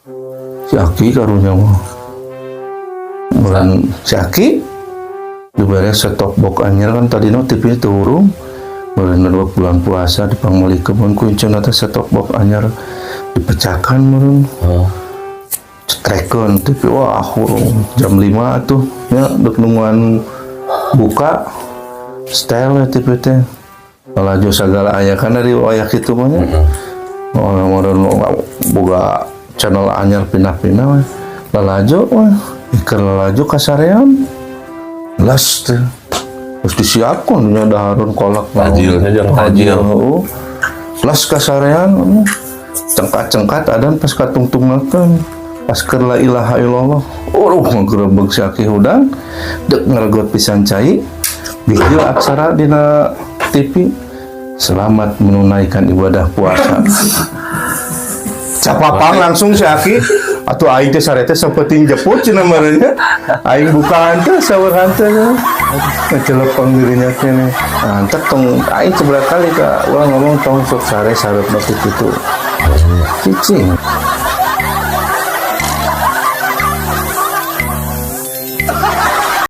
Si Aki karunya mah. Bulan si Aki dibere set top box anyar kan, tadina TV teu hurung. Bulan dua bulan puasa dipangmeulikeun ku incuna teh set top box anyar, dipecahkan meureun. Oh. Cetrekeun TV, wah, hurung jam 5 tuh ya, dek nungguan buka setel ya TV teh. Lalajo sagala aya kan dari aya kitu mah nya. Oh, meureun boga channel anyar pindah-pindah we. Lalajo we. Iker lalajo kasarean. Las teh. Terus disiapkan nya dahareun kolak. Tajilnya jangan tajil. Heeh. Las kasarean cengkat-cengkat adan pas katungtungakeun. Pas keur la ilaha illallah. Oh, ngagerebeg si Aki hudang. Dek ngaregot pisan cai. Bijil aksara dina TV. Selamat menunaikan ibadah puasa. Capapang langsung si Aki. Atau aing teh sare teh saperti jeput cenah meureun nya. Aing bukaan teh saur hanteu nya. Ngecelepeng dirinya keneh. Nah, entek tong aing seberapa kali ka urang ngomong tong sok sare sareupna ti kitu. Cicing.